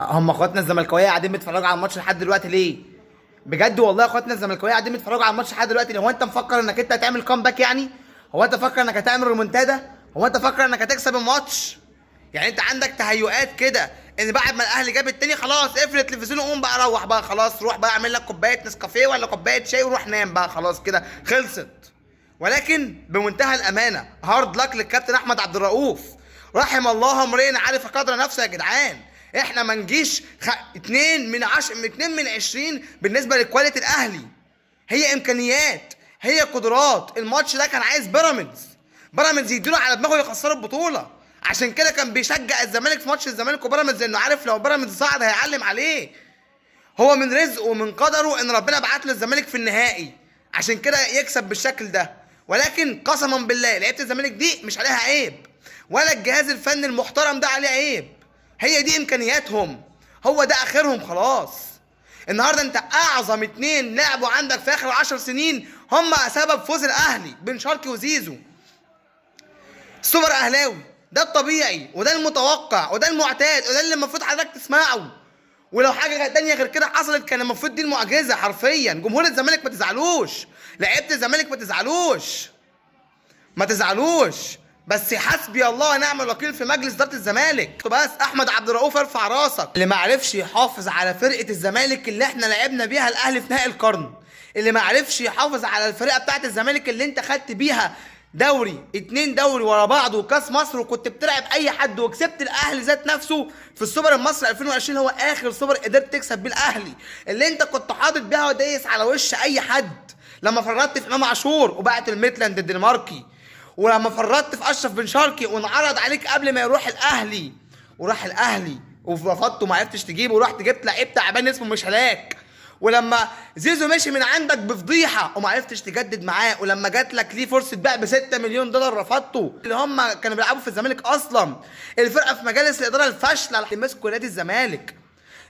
هم اخواتنا الزملكاويه قاعدين بيتفرجوا على الماتش لحد دلوقتي ليه؟ بجد والله اخواتنا الزملكاويه قاعدين بيتفرجوا على الماتش لحد دلوقتي ليه؟ هو انت مفكر انك انت هتعمل comeback يعني؟ هو انت فاكر انك هتعمل ريمونتادا؟ هو انت فاكر انك هتكسب الماتش؟ يعني انت عندك تهيؤات كده ان بعد ما الاهلي جاب التاني خلاص اقفل التلفزيون وقوم بقى روح بقى خلاص، روح بقى اعمل لك كوباية نسكافيه ولا كوباية شاي وروح نام بقى خلاص كده خلصت. ولكن بمنتهى الامانة hard luck للكابتن احمد عبد الرؤوف، رحم الله امرئ عرف قدر نفسه يا جدعان. احنا ما نجيش 2 من 10، 2 من 20 بالنسبة ل quality الاهلي. هي امكانيات، هي قدرات. الماتش ده كان عايز بيراميدز يديله على دماغه يخسروا البطولة. عشان كده كان بيشجع الزمالك في ماتش الزمالك وبيراميدز، لانه عارف لو بيراميدز صعد هيعلم عليه. هو من رزقه ومن قدره ان ربنا بعت له الزمالك في النهائي عشان كده يكسب بالشكل ده. ولكن قسما بالله لعيبة الزمالك دي مش عليها عيب، ولا الجهاز الفني المحترم ده عليه عيب. هي دي امكانياتهم، هو ده اخرهم خلاص. النهارده انت اعظم اتنين لعبوا عندك في اخر 10 سنين هم سبب فوز الاهلي، بن شرقي وزيزو. سوبر اهلاوي، ده الطبيعي وده المتوقع وده المعتاد وده اللي المفروض حضرتك تسمعه. ولو حاجة تانية غير كده حصلت كان المفروض دي المعجزة حرفيا. جمهور الزمالك ما تزعلوش، لعيبة الزمالك ما تزعلوش، ما تزعلوش، بس حسبي الله ونعم الوكيل في مجلس ادارة الزمالك. بس احمد عبد الرؤوف ارفع راسك، اللي ما عرفش يحافظ على فرقه الزمالك اللي احنا لعبنا بيها الاهلي في نهائي القرن، اللي ما عرفش يحافظ على الفرقة بتاعه الزمالك اللي انت خدت بيها دوري 2 دوري ورا بعض وكاس مصر، وكنت بتلعب اي حد وكسبت الاهلي ذات نفسه في السوبر المصري 2020، هو اخر سوبر قدرت تكسب بيه الاهلي، اللي انت كنت حاطط بيها ودايس على وش اي حد لما فرطت في امام عاشور وبعت الميتلاند الدنماركي، ولما فرطت في اشرف بن شرقي وانعرض عليك قبل ما يروح الاهلي وراح الاهلي ورفضته وما عرفتش تجيبه، ورحت جبت لعيب تعبان اسمه مشهلاك، ولما زيزو مشي من عندك بفضيحه وما عرفتش تجدد معاه، ولما جات لك ليه فرصة بيع ب 6 مليون دولار رفضته، اللي هم كانوا بيلعبوا في الزمالك اصلا. الفرقة في مجالس الادارة الفاشلة اللي مسكوا نادي الزمالك،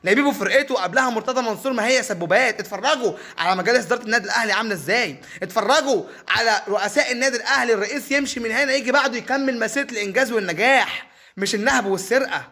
لبيب وفرقته قبلها مرتضى منصور، ما هي سبوبات. اتفرجوا على مجالس ادارة النادي الاهلي عامله ازاي، اتفرجوا على رؤساء النادي الاهلي، الرئيس يمشي من هنا يجي بعده يكمل مسيره الانجاز والنجاح، مش النهب والسرقة.